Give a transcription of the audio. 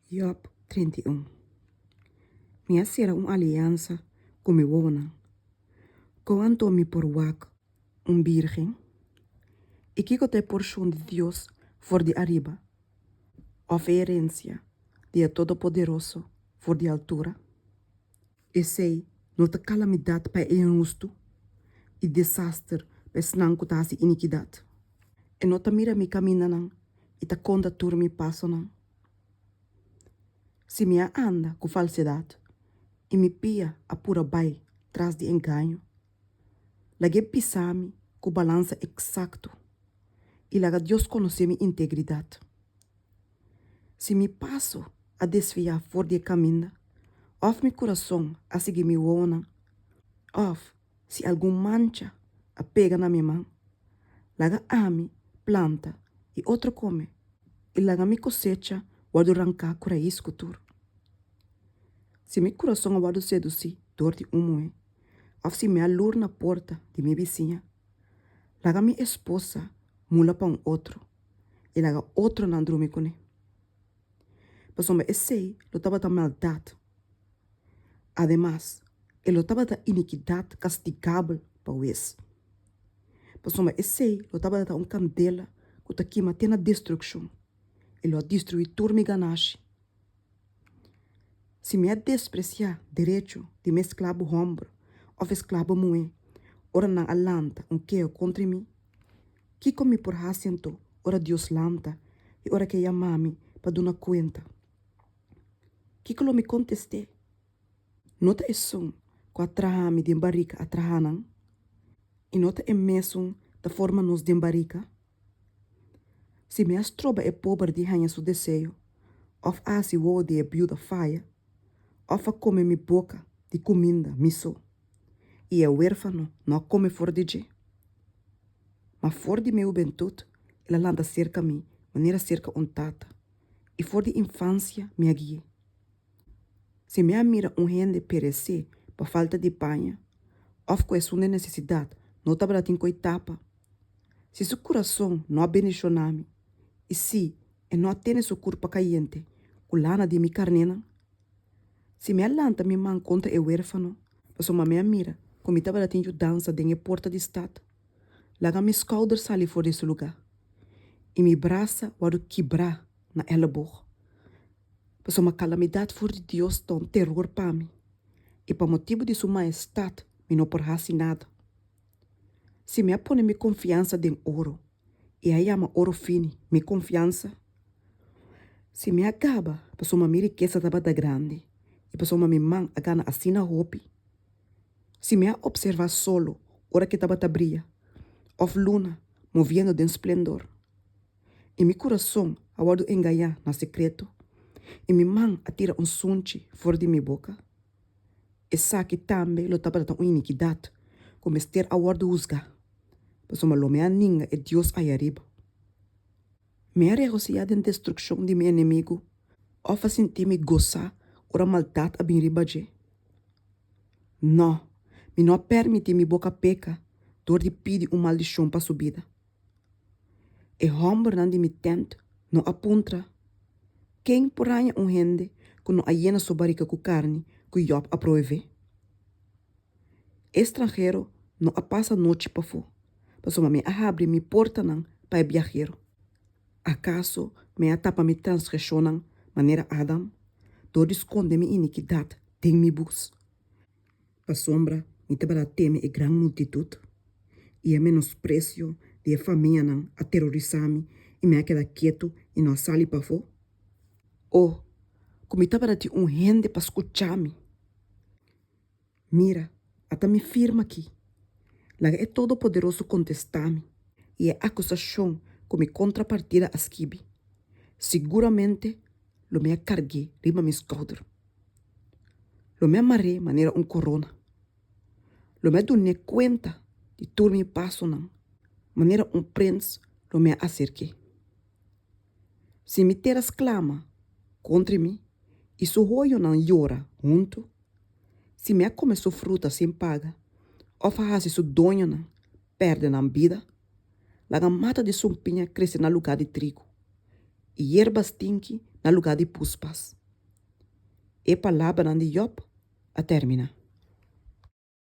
Yòb 31 Mi a sera un aliansa ku mi wowonan. Kon anto mi por wak un bírgen? I kiko ta e porshon di Dios for di ariba, òf e herensia di e Todopoderoso for di altura? Esei no ta kalamidat pa e inhustu i desaster pa esnan ku ta hasi inikidat? E no ta mira mi kamindanan i ta konta tur mi pasonan? Si mi a anda ku falsedat i mi pia a pura bai tras di engaño, lag'é pisa mi ku balansa eksakto i laga Dios konosé mi integridat. Si mi paso a desviá for di e kaminda, òf mi kurason a sigui mi wowonan, òf si algun mancha a pega na mi man, laga ami planta i otro kome, i laga mi kosecha wòrdu ranká ku rais ku tur. Si mi kurason a wòrdu sedusí dor di un muhé, òf si mi a lur na porta di mi bisiña, laga mi esposa mula pa un otro i laga otronan drumi kuné. Pasobra esei lo tabata maldat. Ademas, e lo tabata inikidat kastigabel pa hues. Pasobra esei lo tabata un kandela ku ta kima te na destrukshon i lo a destruí tur mi ganashi. Si mi a despresiá derecho di mi esklabu hòmber òf esklabu muhé ora nan a lanta un keho kontra mi, kiko mi por hasi anto ora Dios lanta i ora ku e yama mi pa duna kuenta? Kiko lo mi kontest'é? No ta esun ku a traha mi den barika a traha nan? I no ta e mesun ta forma nos den barika? Si mi a stroba e pober di haña su deseo, òf a hasi wowo di e biuda faya, òf a kome mi boka di kuminda mi so, i e wérfano no a kome for di dje? Ma for di mi hubentut el a lanta serka mi manera serka un tata, i for di infansia mi a gui'é. Si mi a mira un hende peresé pa falta di paña, òf ku esun den nesesidat no tabata tin koi tapa, si su kurason no a bendishoná mi i si e no a tene su kurpa kayente ku lana di mi karnénan, si mi a lanta mi man kontra e wérfano pasobra mi a mira ku mi tabata tin yudansa den e porta di stat, laga mi skouder sali for di su lugá i mi brasa wòrdu kibrá na èlebog. Pasobra kalamidat for di Dios ta un teror pa mi, i pa motibu di su maestat mi no por hasi nada. Si mi a pone mi konfiansa den oro i a yama oro fini mi konfiansa, si mi a gaba pasobra mi rikesa tabata grandi i pasobra mi man a gana asina hopi, si mi a opservá solo ora ku e tabata bria òf luna moviendo den splendor, I mi kurason a wòrdu engañá na sekreto, i mi man a tira un sunchi for di mi boka. Esaki tambe lo tabata un inikidat ku mester a wòrdu husgá, pasobra lo mi a ninga e Dios ayariba. Mi a regosihá den destrukshon di mi enemigu, òf a sinti mi gosá ora maldat a bin riba dje? Nò, mi no a pèrmití mi boka peka dor di pidi un maldishon pa su bida. E hòmbernan di mi tènt no a puntra, Ken por haña un hende ku no a yena su barika ku karni ku Yòb a proveé? E stranhero no a pasa nochi pafó, pasobra mi a habri mi portanan pa e biahero. Akaso mi a tapa mi transgreshonnan manera Adam, dor di skonde mi inikidat den mi bus? Pasobra mi tabata teme e gran multitut, i e menospresio di e famianan a terorisá mi i mi a keda ketu i no a sali pafó. O, ku mi tabata tin un hende pa skuchá mi! Mira, ata mi firma akí. Laga e Todopoderoso kontestá mi i e akusashon ku mi kontrapartida a skibi, siguramente lo mi a karg'é riba mi skouder. Lo mi a mar'é manera un korona. Lo mi a dun'é kuenta di tur mi pasonan, manera un prens lo mi a aserk'é. Si mi tera sklama kontra mi i su hoyonan yora huntu, si mi a kome su fruta sin paga òf a hasi su doñonan pèrdè nan bida, laga mata di sumpiña krese na lugá di trigu i yerba stinki na lugá di puspas. E palabranan di Yòb a terminá.